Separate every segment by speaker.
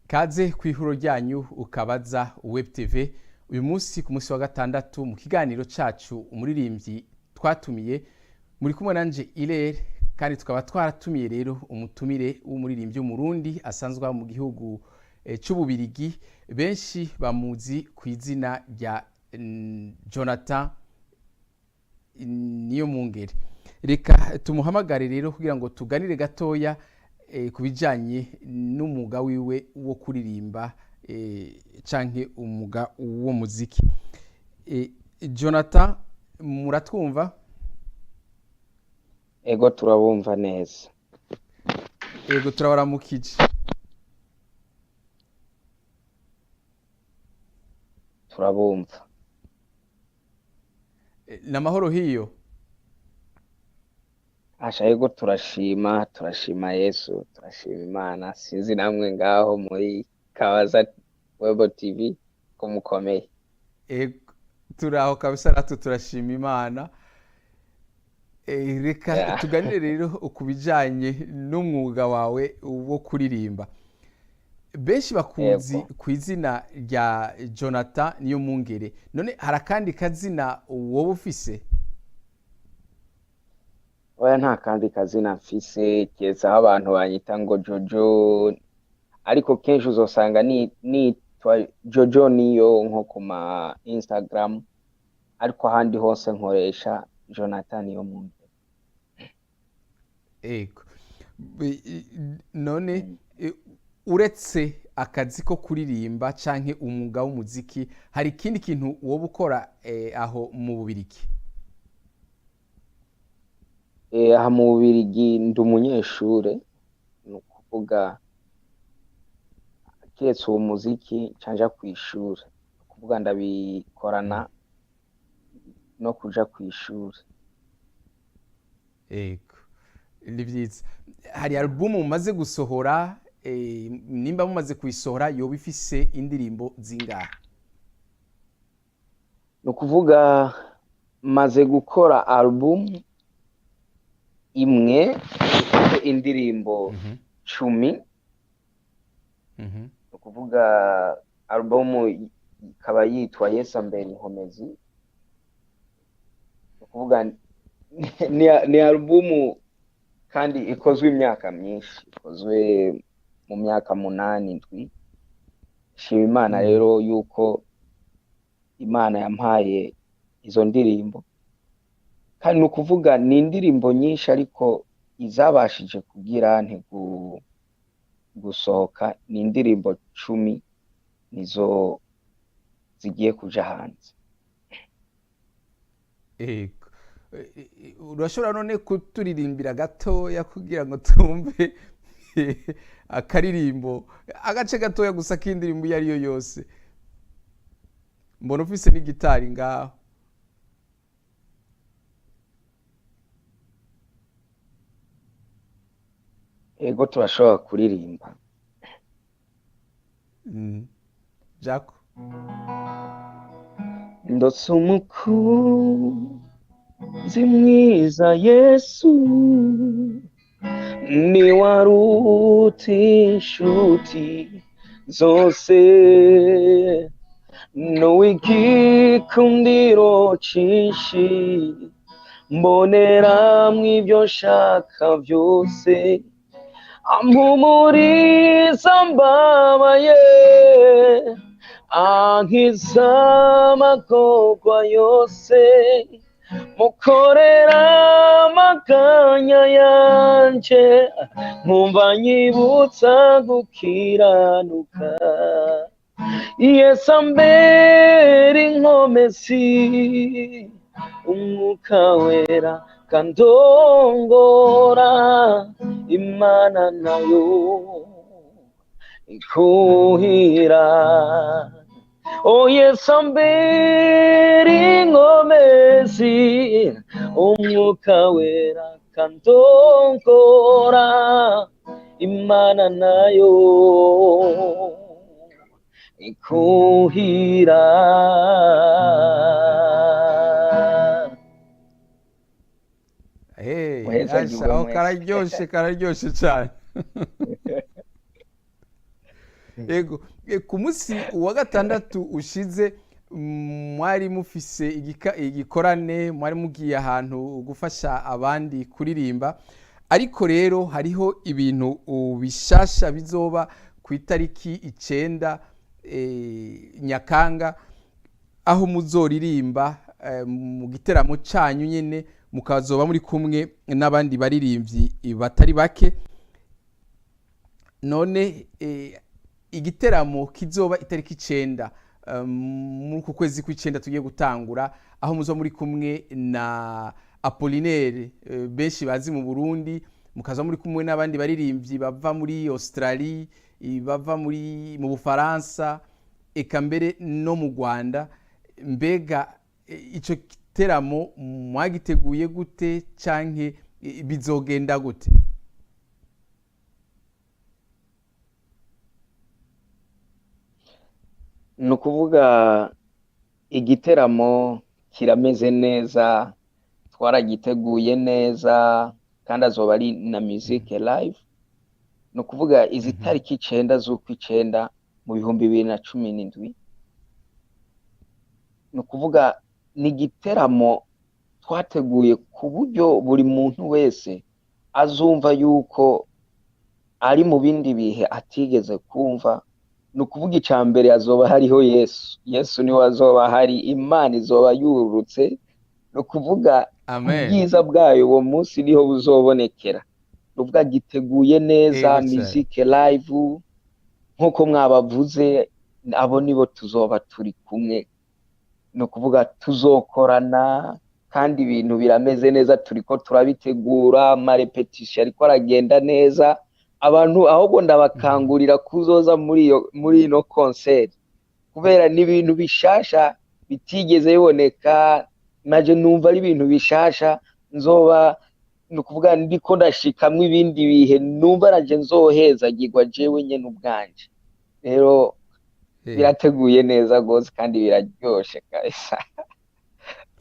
Speaker 1: Kaze ku ihuro ryanyu ukabaza Web TV. Uyu munsi ku munsi wa gatandatu mu kiganiro cacu umuririmbyi twatumiye, muri kumwe nanje Irere, kandi tukaba twaratumiye rero umutumire w'umuririmbyi w'Umurundi asanzwe aba mu gihugu c'Ububirigi. Benshi bamuzi ku izina rya Jonathan niyo mungere. Reka tumuhamagare rero kugira ngo tuganire gatoya ku bijanye n'umwuga wiwe wo kuririmba canke umwuga w'umuziki. Jonathan, muratwumva?
Speaker 2: Ego, turabumva neza.
Speaker 1: Ego, turabaramukije.
Speaker 2: Turabumva.
Speaker 1: N'amahoro hiyo?
Speaker 2: Asha, ego, turashima, turashima Yesu, turashima Imana. Sinzi namwe ngaho muri Kabaza Web TV ko mukomeye.
Speaker 1: Ego, turaho kabisa, natwe turashima Imana. Reka tuganire rero ku bijanye n'umwuga wawe wo kuririmba. Benshi bakuzi ku izina rya Jonathan niyo mungere. None hari akandi kazina woba ufise?
Speaker 2: Oya, nta kandi kazina mfise, keretse aho abantu banyita ngo Jojo, ariko kenshi uzosanga nitwa Jojo niyo nko ku ma Instagram, ariko ahandi hose nkoresha Jonathan niyo mungere.
Speaker 1: Ego. None uretse akazi ko kuririmba canke umwuga w'umuziki, hari ikindi kintu woba ukora aho mu Bubirigi?
Speaker 2: Aha mu Bubirigi ndi umunyeshure, ni ukuvuga kiretse uwo muziki nca nja kw'ishure, ni ukuvuga ndabikorana no kuja kw'ishure.
Speaker 1: Ego, ni vyiza. Hari album mumaze gusohora? Nimba mumaze kuyisohora, yoba ifise indirimbo zingahe?
Speaker 2: Ni ukuvuga maze gukora album imwe ifite indirimbo 10. Ni ukuvuga album ikaba yitwa Yesu ambera inkomezi. Ni ukuvuga ni album kandi ikozwe imyaka myinshi, ikozwe mu myaka 8, 7. Shima Imana rero yuko Imana yampaye izo ndirimbo, kandi ni ukuvuga ni indirimbo nyinshi, ariko izabashije kugira gusohoka ni indirimbo 10, nizo zigiye kuja hanze.
Speaker 1: Ego. Urashobora none kuturirimbira gatoya kugira ngo twumve akaririmbo, agace gatoya gusa k'indirimbo iyo ariyo yose? Mbona ufise n'igitari ngaho.
Speaker 2: Ego, turashobora kuririmba.
Speaker 1: Jaco.
Speaker 2: Ndotse umukunzi mwiza Yesu, ni waruta inshuti zose, n'uw'igikundiro cinshi, mbonera mw'ivyo nshaka vyose, ampumuriza mbabaye, ankiza amagorwa yose, mukorera amaganya yanje, nkumva nyibutsa gukiranuka. Yesu ambera inkomezi, umwuka wera kandongora, Imana nayo ikuhira. O Yesu ambera inkomezi, umwuka wera kandongora, Imana nayo ikuhira.
Speaker 1: Hey,
Speaker 2: Muheza
Speaker 1: asha,
Speaker 2: giwe
Speaker 1: aho
Speaker 2: mwese.
Speaker 1: Kararyoshe, kararyoshe cyane. Yego. Ku munsi wa gatandatu ushize, mwari mufise igikorane, mwari mugiye ahantu gufasha abandi kuririmba. Ariko rero hariho ibintu bishasha bizoba ku itariki 9 Nyakanga, aho muzoririmba mu giteramo canyu nyene, mukazoba muri kumwe n'abandi baririmbyi batari bake. None igiteramo kizoba itariki 9 muri uku kwezi kw'icenda tugiye gutangura, aho muzoba muri kumwe na Apollinaire, benshi bazi mu Burundi, mukaza muri kumwe n'abandi baririmbyi bava muri Australie, bava mu Bufaransa, eka mbere no mu Rwanda. Mbega ico giteramo mwagiteguye gute, canke bizogenda gute?
Speaker 2: Ni ukuvuga igiteramo kirameze neza, twaragiteguye neza, kandi azoba ari na musique live. Ni ukuvuga izi tariki 9 z'ukwicenda mu 2017, ni ukuvuga ni igiteramo twateguye ku buryo buri muntu wese azumva yuko ari mu bindi bihe atigeze kumva. Ni ukuvuga ica mbere azoba hariho Yesu, Yesu niwe azoba hari, Imana izoba yururutse. Ni ukuvuga ubwiza bwayo uwo munsi niho buzobonekera. Ni ukuvuga giteguye neza, musique live nk'uko mwabavuze, abo nibo tuzoba turi kumwe. Ni ukuvuga tuzokorana kandi ibintu birameze neza, turiko turabitegura, amarepetisiyo ariko aragenda neza. Abantu ahubwo ndabakangurira kuzoza muri ino concert, kubera ni ibintu bishasha bitigeze biboneka. Naje numva ari ibintu bishasha, nzoba ni ukuvuga ndiko ndashikamwo ibindi bihe, numva naje nzohezagirwa jewe nyene ubwanje. Rero birateguye neza gose kandi biraryoshe kabisa.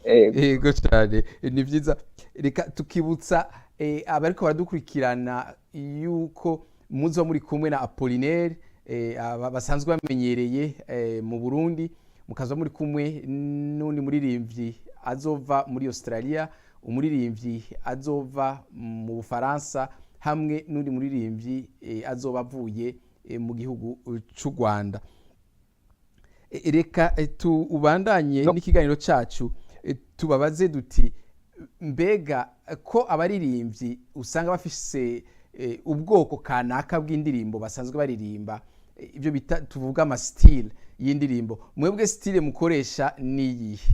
Speaker 1: Yego cyane, ni byiza. Reka tukibutsa abariko baradukurikirana yuko muzo muri kumwe na Apollinaire, basanzwe bamenyereye mu Burundi, mukaza muri kumwe n'undi muririmbyi azova muri Australia, umuririmbyi azova mu Bufaransa, hamwe n'undi muririmbyi azoba avuye mu gihugu c'u Rwanda. Reka tubandanye n'ikiganiro cacu, tubabaze duti: mbega ko abaririmbyi usanga bafise ubwoko kanaka bw'indirimbo basanzwe baririmba, ibyo bita tuvuga ama style y'indirimbo, mwebwe style mukoresha niyihe?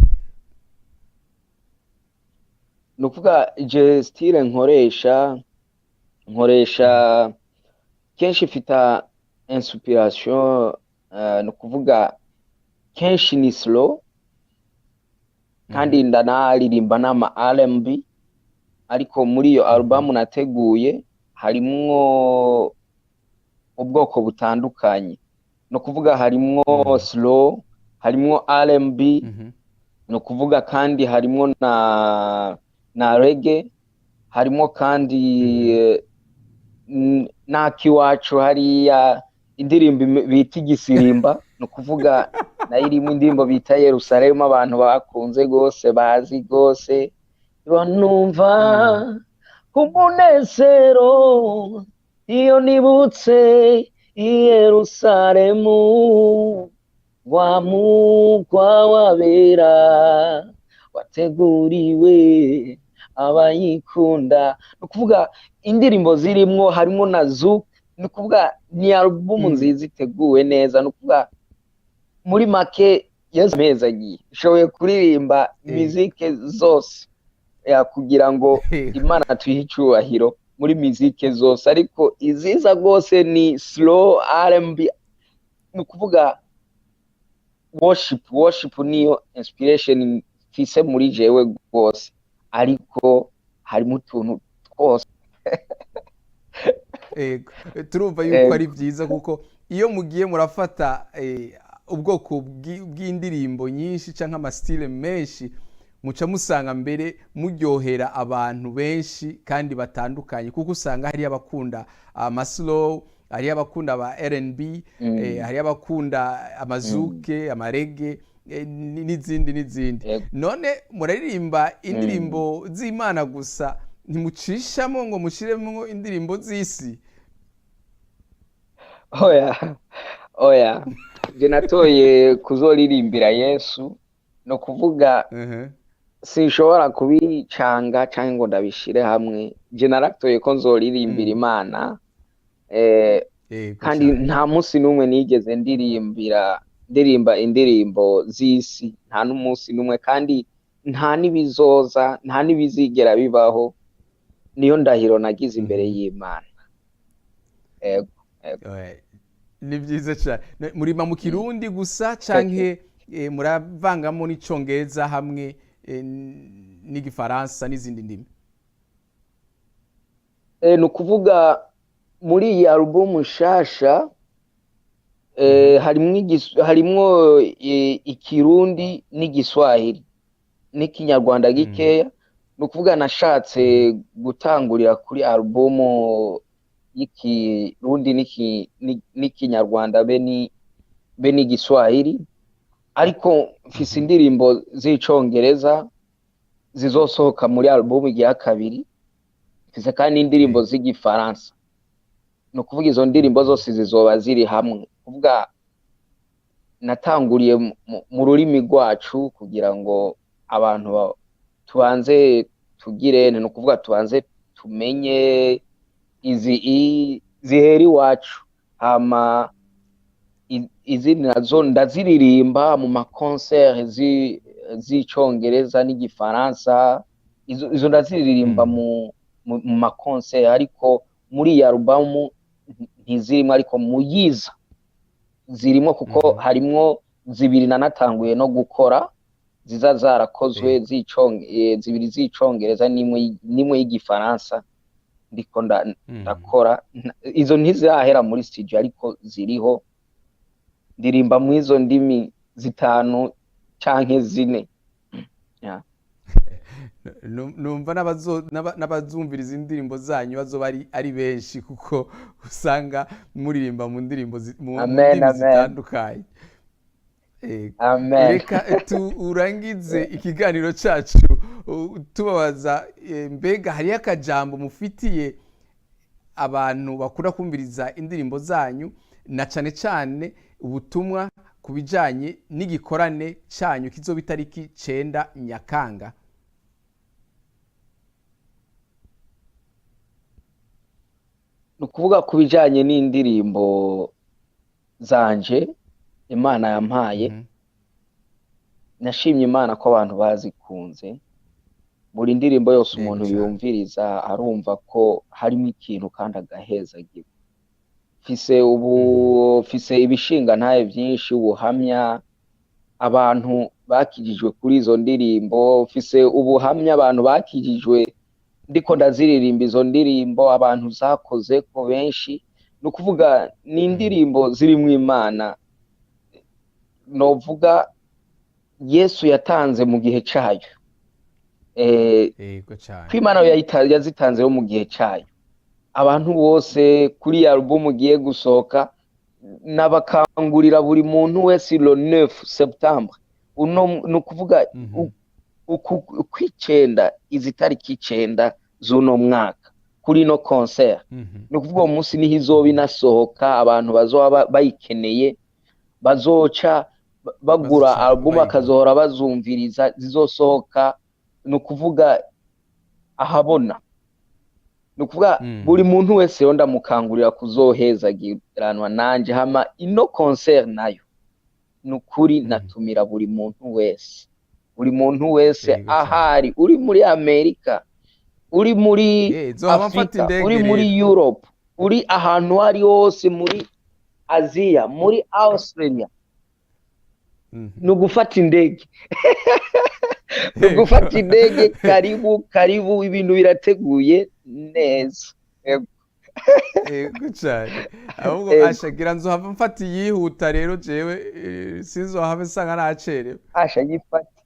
Speaker 2: Ni ukuvuga je style nkoresha kenshi ifita inspiration, ni ukuvuga kenshi ni slow, kandi ndanaririmba n'ama R&B. Ariko muri iyo album nateguye harimwo ubwoko butandukanye. Ni ukuvuga harimwo slow, harimwo R&B, ni ukuvuga kandi harimwo na reggae, harimwo kandi n'akiwacu hariya indirimbo bita igisirimba. Ni ukuvuga nayo irimo indirimbo bita Yerusalemu, abantu bakunze gose, bazi gose. Numva umunezero iyo nibutse i Yerusalemu, wa mugwa wabera wateguriwe abayikunda. Ni ukuvuga indirimbo zirimwo harimo na zouk. Ni ukuvuga ni album nziza iteguwe neza. Ni ukuvuga muri make Yesu amezi agiye nshoboye kuririmba muzike zose kugira ngo Imana tuyihe icubahiro muri muzike zose, ariko iziza rwose ni slow, R&B. Ni ukuvuga worship niyo inspiration mfise muri jewe rwose, ariko harimo utuntu twose.
Speaker 1: Ego, turumva yuko ari byiza, kuko iyo mugiye murafata ubwoko bw'indirimbo nyinshi canke ama style menshi, muca musanga mbere muryohera abantu benshi kandi batandukanye, kuko usanga hari abakunda ama slow, Hariyo abakunda ba R&B, hariyo abakunda amazouk, amareggae, n'izindi n'izindi. None muraririmba indirimbo z'Imana gusa, ntimucishamo ngo mushiremo indirimbo z'isi?
Speaker 2: Oya, oya, je natoye kuzoririmbira Yesu, no kuvuga sinshobora kubicanga canke ngo ndabishire hamwe. Je naratoye ko nzoririmbira Imana, kandi nta munsi n'umwe nigeze ndirimba indirimbo z'isi, nta n'umunsi n'umwe, kandi nta n'ibizoza, nta n'ibizigera bibaho. Niyo ndahiro nagize imbere y'Imana. Ego, ego.
Speaker 1: Ni byiza cyane. Murima mu Kirundi gusa canke muravangamo n'Icongereza hamwe n'Igifaransa n'izindi ndimi?
Speaker 2: Ni ukuvuga muri iyi alubumu nshasha harimwo Ikirundi n'Igiswahili n'Ikinyarwanda gikeya. Ni ukuvuga nashatse gutangurira kuri alubumu y'Ikirundi n'Ikinyarwanda be n'Igiswahili, ariko mfise indirimbo z'Icongereza zizosohoka muri alubumu igira kabiri, mfise kandi n'indirimbo z'Igifaransa. Ni ukuvuga izo ndirimbo zose zizoba ziri hamwe. Kuvuga natanguriye mu rurimi rwacu kugira ngo abantu tubanze tugire, ni ukuvuga tubanze tumenye izi zihera iwacu, hama izindi nazo ndaziririmba mu ma concert z'Icongereza n'Igifaransa. Izo ndaziririmba mu ma concert, ariko muri iyi alubumu ntizirimo, ariko muyiza zirimo, kuko harimwo zibiri nanatanguye no gukora ziza zarakozwe, zibiri z'Icongereza n'imwe y'Igifaransa ndiko ndakora. Izo ntizirahera muri studio, ariko ziriho. Ndirimba mu izo ndimi zitanu canke zine. Yeah.
Speaker 1: Numva n'abazumviriza indirimbo zanyu bazoba ari benshi, kuko usanga muririmba mu ndirimbo mu
Speaker 2: Amen,
Speaker 1: ndimi
Speaker 2: amen.
Speaker 1: zitandukanye.
Speaker 2: Amen.
Speaker 1: Reka turangize ikiganiro cacu tubabaza, mbega hariyo akajambo mufitiye abantu bakunda kumviriza indirimbo zanyu, na cane cane ubutumwa ku bijanye n'igikorane canyu kizoba itariki 9 Nyakanga?
Speaker 2: Ni ukuvuga ku bijanye n'indirimbo zanje Imana yampaye, nashimye Imana ko abantu bazikunze. Buri ndirimbo yose umuntu yumviriza arumva ko harimo ikintu kandi agahezagirwa. Mfise ubu, mfise ibishinga ntaye byinshi, ubuhamya abantu bakijijwe kuri izo ndirimbo. Mfise ubuhamya abantu bakijijwe ndiko ndaziririmba izo ndirimbo, abantu zakoze ko benshi. Ni ukuvuga ni indirimbo zirimwo Imana, novuga Yesu yatanze mu gihe cayo.
Speaker 1: Yego cane.
Speaker 2: Ko Imana yazitanzeho mu gihe cayo. Abantu bose kuri iyi album igiye gusohoka, nabakangurira buri muntu wese le 9 septembre. Uno ni ukuvuga ukwicenda, izi tariki 9 z'uno mwaka kuri no concert. Ni ukuvuga uwo munsi niho izoba inasohoka, abantu bazoba bayikeneye bazoca bagura
Speaker 1: Bazoca
Speaker 2: album,
Speaker 1: bayigura.
Speaker 2: bakazohora bazumviriza, zizosohoka ni ukuvuga ahabona. Ni ukuvuga buri muntu wese rero ndamukangurira kuzohezagiranwa nanje. Hama ino concert nayo ni ukuri natumira buri muntu wese, buri muntu wese
Speaker 1: Yego cane.
Speaker 2: ahari, uri muri Amerika, uri muri
Speaker 1: Nzohava mfata
Speaker 2: Afrika,
Speaker 1: indege
Speaker 2: uri muri
Speaker 1: rero.
Speaker 2: Europe, uri ahantu ari hose, muri Aziya, muri Australia, ni ugufata indege. Ni ugufata indege, karibu karibu, ibintu birateguye neza. Yego.
Speaker 1: Yego cane. Ahubwo
Speaker 2: Yego.
Speaker 1: asha gira nzohava mfata iyihuta rero jewe, sinzohava nsanga nacerewe.
Speaker 2: Asha yifate.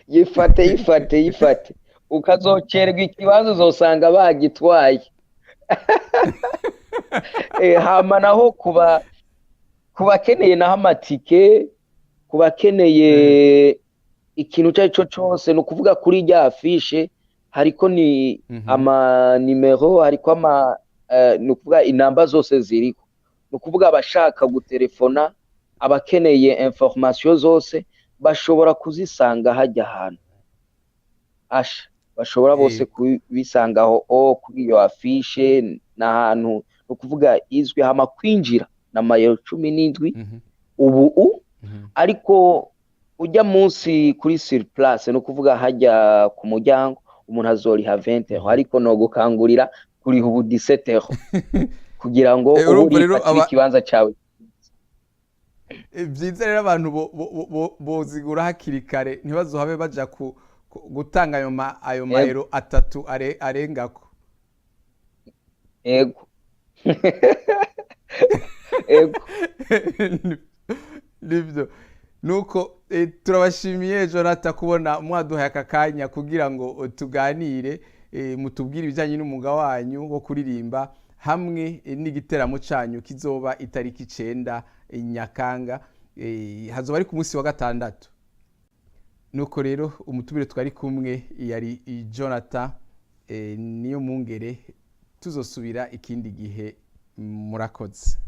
Speaker 2: Yifate, yifate, yifate. Ukazocerwa ikibanza uzosanga bagitwaye. Hama naho kuba kubakeneye naho amatike, kubakeneye ikintu icyo ari cyo cyose, ni ukuvuga kuri rya affiche hariko ni ama nimero, hariko ama ni ukuvuga inamba zose ziriko, ni ukuvuga abashaka gutelefona, abakeneye information zose bashobora kuzisanga hajya ahantu asha bashobora bose kubisangaho o kuri iyo affiche n'ahantu, ni ukuvuga izwi. Hama kwinjira na mayero 17 ubu u ariko ujya munsi kuri sur place, ni ukuvuga hajya ku muryango, umuntu azoriha 20 euro, ariko no gukangurira kuriha ubu 17 euro kugira ngo ube
Speaker 1: Urumva rero
Speaker 2: urifatira ikibanza cawe.
Speaker 1: Byiza rero abantu bozigura hakiri kare, ntibazohabe baja gutanga ayo mayero 3 arengako.
Speaker 2: Ego.
Speaker 1: Nibyo, nuko turabashimiye Jonathan kubona mwaduhaye aka kanya kugira ngo tuganire, mutubwire ibijyanye n'umwuga wanyu wo kuririmba hamwe n'igiteramo cyanyu kizoba itariki 9 Nyakanga, hazoba ari ku munsi wa gatandatu. Nuko rero umutumire twari kumwe yari Jonathan niyo mungere. Tuzosubira ikindi gihe, murakoze.